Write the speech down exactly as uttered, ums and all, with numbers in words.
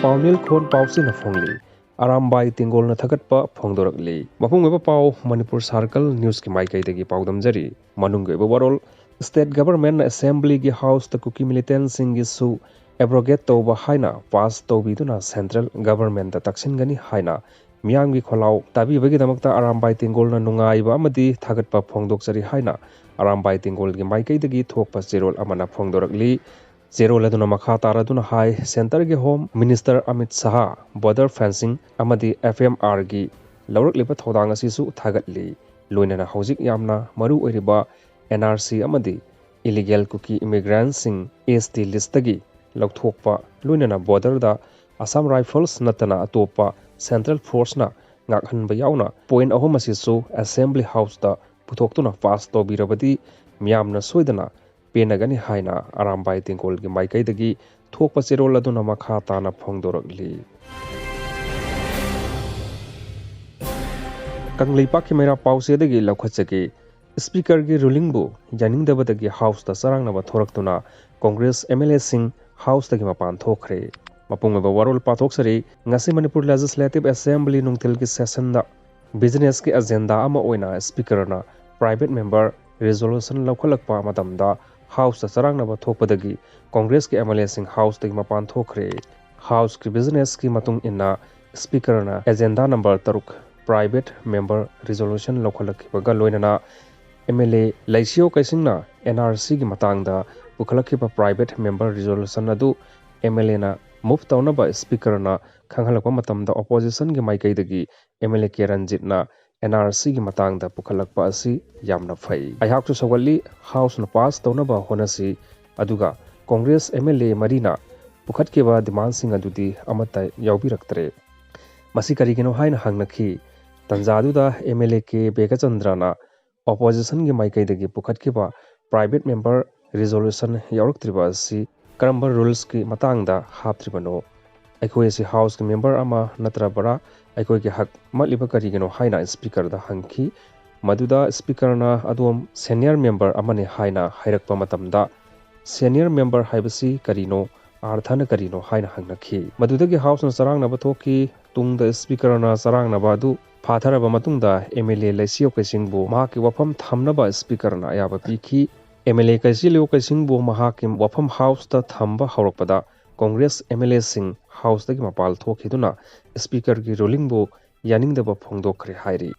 ꯄꯥꯎꯅꯤꯜ ꯈꯣꯟ ꯄꯥꯎꯆꯦꯅ ꯐꯣꯡꯂꯤ꯫ ꯑꯔꯥꯝꯕꯥꯏ ꯇꯦꯡꯒꯣꯜꯅ ꯊꯥꯒꯠꯄ ꯐꯣꯡꯗꯣꯔꯛꯂꯤ꯫ ꯃꯄꯨꯡ ꯑꯣꯏꯕ ꯄꯥꯎ ꯃꯅꯤꯄꯨꯔ ꯁꯥꯔꯀꯜ ꯅ꯭ꯌꯨꯁꯀꯤ ꯃꯥꯏꯀꯩꯗꯒꯤ ꯄꯥꯎꯗꯝꯖꯔꯤ꯫ ꯃꯅꯨꯡꯒꯤ ꯑꯣꯏꯕ ꯋꯥꯔꯣꯜ: ꯁ꯭ꯇꯦꯠ ꯒꯚꯔꯟꯃꯦꯟꯠꯅ ꯑꯦꯁꯦꯝꯕ꯭ꯂꯤꯒꯤ ꯍꯥꯎꯁꯇ ꯀꯨꯀꯤ ꯃꯤꯂꯤꯇꯦꯟꯠꯁꯤꯡꯒꯤꯁꯨ ꯑꯦꯕ꯭ꯔꯣꯒꯦꯠ ꯇꯧꯕ ꯍꯥꯏꯅ ꯄꯥꯁ ꯇꯧꯕꯤꯗꯨꯅ ꯁꯦꯟꯇ꯭ꯔꯦꯜ ꯒꯚꯔꯟꯃꯦꯟꯠꯇ ꯇꯛꯁꯤꯟꯒꯅꯤ ꯍꯥꯏꯅ ꯃꯤꯌꯥꯝꯒꯤ ꯈꯣꯜꯂꯥꯎ ꯇꯥꯕꯤꯕꯒꯤꯗꯃꯛꯇ ꯑꯔꯥꯝꯕꯥꯏ ꯇꯦꯡꯒꯣꯜꯅ ꯅꯨꯡꯉꯥꯏꯕ ꯑꯃꯗꯤ ꯊꯥꯒꯠꯄ ꯐꯣꯡꯗꯣꯛꯆꯔꯤ ꯍꯥꯏꯅ ꯑꯔꯥꯝꯕꯥꯏ ꯇꯦꯡꯒꯣꯜꯒꯤ ꯃꯥꯏꯀꯩꯗꯒꯤ ꯊꯣꯛꯄ ꯆꯦꯔꯣꯜ ꯑꯃꯅ ꯐꯣꯡꯗꯣꯔꯛꯂꯤ꯫ ꯆꯦꯔꯣꯜ ꯑꯗꯨꯅ ꯃꯈꯥ ꯇꯥꯔꯗꯨꯅ ꯍꯥꯏ, ꯁꯦꯟꯇꯔꯒꯤ ꯍꯣꯝ ꯃꯤꯅꯤꯁꯇꯔ ꯑꯃꯤꯠ ꯁꯍꯥ ꯕꯣꯔꯗꯔ ꯐꯦꯟꯁꯤꯡ ꯑꯃꯗꯤ ꯑꯦꯐ ꯑꯦꯝ ꯑꯥꯔꯒꯤ ꯂꯧꯔꯛꯂꯤꯕ ꯊꯧꯗꯥꯡ ꯑꯁꯤꯁꯨ ꯊꯥꯒꯠꯂꯤ꯫ ꯂꯣꯏꯅꯅ ꯍꯧꯖꯤꯛ ꯌꯥꯝꯅ ꯃꯔꯨ ꯑꯣꯏꯔꯤꯕ ꯑꯦꯟ ꯑꯥꯔ ꯁꯤ ꯑꯃꯗꯤ ꯏꯂꯤꯒꯦꯜ ꯀꯨꯀꯤ ꯏꯃꯤꯒ꯭ꯔꯦꯟꯠꯁꯤꯡ ꯑꯦꯁ ꯇꯤ ꯂꯤꯁꯇꯒꯤ ꯂꯧꯊꯣꯛꯄ, ꯂꯣꯏꯅꯅ ꯕꯣꯔꯗꯔꯗ ꯑꯁꯥꯝ ꯔꯥꯏꯐꯜꯁ ꯅꯠꯇꯅ ꯑꯇꯣꯞꯄ ꯁꯦꯟꯇ꯭ꯔꯦꯜ ꯐꯣꯔꯁꯅ ꯉꯥꯛꯍꯟꯕ ꯌꯥꯎꯅ ꯄꯣꯏꯟꯠ ꯑꯍꯨꯝ ꯑꯁꯤꯁꯨ ꯑꯦꯁꯦꯝꯕ꯭ꯂꯤ ꯍꯥꯎꯁꯇ ꯄꯨꯊꯣꯛꯇꯨꯅ ꯄꯥꯁ ꯇꯧꯕꯤꯔꯕꯗꯤ ꯃꯤꯌꯥꯝꯅ ꯁꯣꯏꯗꯅ ꯄꯦꯟꯅꯒꯅꯤ ꯍꯥꯏꯅ ꯑꯔꯥꯝꯕꯥꯏ ꯇꯦꯡꯒꯣꯜꯒꯤ ꯃꯥꯏꯀꯩꯗꯒꯤ ꯊꯣꯛꯄ ꯆꯦꯔꯣꯜ ꯑꯗꯨꯅ ꯃꯈꯥ ꯇꯥꯅ ꯐꯣꯡꯗꯣꯔꯛꯂꯤ꯫ ꯀꯪꯂꯩꯄꯥꯛꯀꯤ ꯃꯩꯔꯥ ꯄꯥꯎꯆꯦꯗꯒꯤ ꯂꯧꯈꯠꯆꯒꯦ꯫ ꯁ꯭ꯄꯤꯀꯔꯒꯤ ꯔꯨꯂꯤꯡꯕꯨ ꯌꯥꯅꯤꯡꯗꯕꯗꯒꯤ ꯍꯥꯎꯁꯇ ꯆꯔꯥꯡꯅꯕ ꯊꯣꯔꯛꯇꯨꯅ ꯀꯣꯡꯒ꯭ꯔꯦꯁ ꯑꯦꯝ ꯑꯦꯜ ꯑꯦꯁꯤꯡ ꯍꯥꯎꯁꯇꯒꯤ ꯃꯄꯥꯟ ꯊꯣꯛꯈ꯭ꯔꯦ꯫ ꯃꯄꯨꯡ ꯑꯣꯏꯕ ꯋꯥꯔꯣꯜ ꯄꯥꯊꯣꯛꯆꯔꯤ꯫ ꯉꯁꯤ ꯃꯅꯤꯄꯨꯔ ꯂꯦꯖꯤꯁꯂꯦꯇꯤꯚ ꯑꯦꯁꯦꯝꯕ꯭ꯂꯤ ꯅꯨꯡꯊꯤꯜꯒꯤ ꯁꯦꯁꯟꯗ ꯕꯤꯖꯤꯅꯦꯁꯀꯤ ꯑꯦꯖꯦꯟꯗꯥ ꯑꯃ ꯑꯣꯏꯅ ꯁ꯭ꯄꯤꯀꯔꯅ ꯄ꯭ꯔꯥꯏꯚꯦꯠ ꯃꯦꯝꯕꯔ ꯔꯤꯖꯣꯂꯨꯁꯟ ꯂꯧꯈꯠꯂꯛꯄ ꯃꯇꯝꯗ ꯍꯥꯎꯁꯇ ꯆꯔꯥꯡꯅꯕ ꯊꯣꯛꯄꯗꯒꯤ ꯀꯣꯡꯒ꯭ꯔꯦꯁꯀꯤ ꯑꯦꯝ ꯑꯦꯜ ꯑꯦꯁꯤꯡ ꯍꯥꯎꯁꯇꯒꯤ ꯃꯄꯥꯟ ꯊꯣꯛꯈ꯭ꯔꯦ꯫ ꯍꯥꯎꯁꯀꯤ ꯕꯤꯖꯤꯅꯦꯁꯀꯤ ꯃꯇꯨꯡ ꯏꯟꯅ ꯁ꯭ꯄꯤꯀꯔꯅ ꯑꯦꯖꯦꯟꯗꯥ ꯅꯝꯕꯔ ꯇꯔꯨꯛ ꯄ꯭ꯔꯥꯏꯚꯦꯠ ꯃꯦꯝꯕꯔ ꯔꯤꯖꯣꯂꯨꯁꯟ ꯂꯧꯈꯠꯂꯛꯈꯤꯕꯒ ꯂꯣꯏꯅꯅ ꯑꯦꯝ ꯑꯦꯜ ꯑꯦ ꯂꯩꯁꯤꯌꯣ ꯀꯩꯁꯤꯡꯅ ꯑꯦꯟ ꯑꯥꯔ ꯁꯤꯒꯤ ꯃꯇꯥꯡꯗ ꯄꯨꯈꯠꯂꯛꯈꯤꯕ ꯄ꯭ꯔꯥꯏꯚꯦꯠ ꯃꯦꯝꯕꯔ ꯔꯤꯖꯣꯂꯨꯁꯟ ꯑꯗꯨ ꯑꯦꯝ ꯑꯦꯜ ꯑꯦꯅ ꯃꯨꯚ ꯇꯧꯅꯕ ꯁ꯭ꯄꯤꯀꯔꯅ ꯈꯪꯍꯜꯂꯛꯄ ꯃꯇꯝꯗ ꯑꯣꯄꯣꯖꯤꯁꯟꯒꯤ ꯃꯥꯏꯀꯩꯗꯒꯤ ꯑꯦꯝ ꯑꯦꯜ ꯑꯦ ꯀꯦ ꯔꯟꯖꯤꯠꯅ ꯑꯦꯟ ꯑꯥꯔ ꯁꯤꯒꯤ ꯃꯇꯥꯡꯗ ꯄꯨꯈꯠꯂꯛꯄ ꯑꯁꯤ ꯌꯥꯝꯅ ꯐꯩ꯫ ꯑꯩꯍꯥꯛꯁꯨ ꯁꯧꯒꯠꯂꯤ, ꯍꯥꯎꯁꯅ ꯄꯥꯁ ꯇꯧꯅꯕ ꯍꯣꯠꯅꯁꯤ, ꯑꯗꯨꯒ ꯀꯣꯡꯒ꯭ꯔꯦꯁ ꯑꯦꯝ ꯑꯦꯜ ꯑꯦ ꯃꯔꯤꯅ ꯄꯨꯈꯠꯈꯤꯕ ꯗꯤꯃꯥꯟꯁꯤꯡ ꯑꯗꯨꯗꯤ ꯑꯃꯠꯇ ꯌꯥꯎꯕꯤꯔꯛꯇ꯭ꯔꯦ꯫ ꯃꯁꯤ ꯀꯔꯤꯒꯤꯅꯣ ꯍꯥꯏꯅ ꯍꯪꯅꯈꯤ꯫ ꯇꯟꯖꯥꯗꯨꯗ ꯑꯦꯝ ꯑꯦꯜ ꯑꯦ ꯀꯦ ꯕꯦꯒꯆꯟꯗ꯭ꯔꯅ ꯑꯣꯄꯣꯖꯤꯁꯟꯒꯤ ꯃꯥꯏꯀꯩꯗꯒꯤ ꯄꯨꯈꯠꯈꯤꯕ ꯄ꯭ꯔꯥꯏꯚꯦꯠ ꯃꯦꯝꯕꯔ ꯔꯤꯖꯣꯂꯨꯁꯟ ꯌꯥꯎꯔꯛꯇ꯭ꯔꯤꯕ ꯑꯁꯤ ꯀꯔꯝꯕ ꯔꯨꯜꯁꯀꯤ ꯃꯇꯥꯡꯗ ꯍꯥꯞꯇ꯭ꯔꯤꯕꯅꯣ? ꯑꯩꯈꯣꯏ ꯑꯁꯤ ꯍꯥꯎꯁꯀꯤ ꯃꯦꯝꯕꯔ ꯑꯃ ꯅꯠꯇ꯭ꯔꯕꯔꯥ? ꯑꯩꯈꯣꯏꯒꯤ ꯍꯛ ꯃꯠꯂꯤꯕ ꯀꯔꯤꯒꯤꯅꯣ ꯍꯥꯏꯅ ꯁ꯭ꯄꯤꯀꯔꯗ ꯍꯪꯈꯤ꯫ ꯃꯗꯨꯗ ꯁ꯭ꯄꯤꯀꯔꯅ ꯑꯗꯣꯝ ꯁꯦꯅꯤꯌꯔ ꯃꯦꯝꯕꯔ ꯑꯃꯅꯤ ꯍꯥꯏꯅ ꯍꯥꯏꯔꯛꯄ ꯃꯇꯝꯗ, ꯁꯦꯅꯤꯌꯔ ꯃꯦꯝꯕꯔ ꯍꯥꯏꯕꯁꯤ ꯀꯔꯤꯅꯣ? ꯑꯥꯔꯊꯅ ꯀꯔꯤꯅꯣ ꯍꯥꯏꯅ ꯍꯪꯅꯈꯤ꯫ ꯃꯗꯨꯗꯒꯤ ꯍꯥꯎꯁꯅ ꯆꯔꯥꯡꯅꯕ ꯊꯣꯛꯈꯤ꯫ ꯇꯨꯡꯗ ꯁ꯭ꯄꯤꯀꯔꯅ ꯆꯔꯥꯡꯅꯕ ꯑꯗꯨ ꯐꯥꯊꯔꯕ ꯃꯇꯨꯡꯗ ꯑꯦꯝ ꯑꯦꯜ ꯑꯦ ꯂꯩꯁꯤꯌꯣ ꯀꯩꯁꯤꯡꯕꯨ ꯃꯍꯥꯛꯀꯤ ꯋꯥꯐꯝ ꯊꯝꯅꯕ ꯁ꯭ꯄꯤꯀꯔꯅ ꯑꯌꯥꯕ ꯄꯤꯈꯤ꯫ ꯑꯦꯝ ꯑꯦꯜ ꯑꯦ ꯀꯩꯁꯤꯂꯤꯌꯣ ꯀꯩꯁꯤꯡꯕꯨ ꯃꯍꯥꯛꯀꯤ ꯋꯥꯐꯝ ꯍꯥꯎꯁꯇ ꯊꯝꯕ ꯍꯧꯔꯛꯄꯗ ꯀꯣꯡꯒ꯭ꯔꯦꯁ ꯑꯦꯝ ꯑꯦꯜ ꯑꯦꯁꯤꯡ ꯍꯥꯎꯁꯇꯒꯤ ꯃꯄꯥꯜ ꯊꯣꯛꯈꯤꯗꯨꯅ ꯁ꯭ꯄꯤꯀꯔꯒꯤ ꯔꯨꯂꯤꯡꯕꯨ ꯌꯥꯅꯤꯡꯗꯕ ꯐꯣꯡꯗꯣꯛꯈ꯭ꯔꯦ ꯍꯥꯏꯔꯤ꯫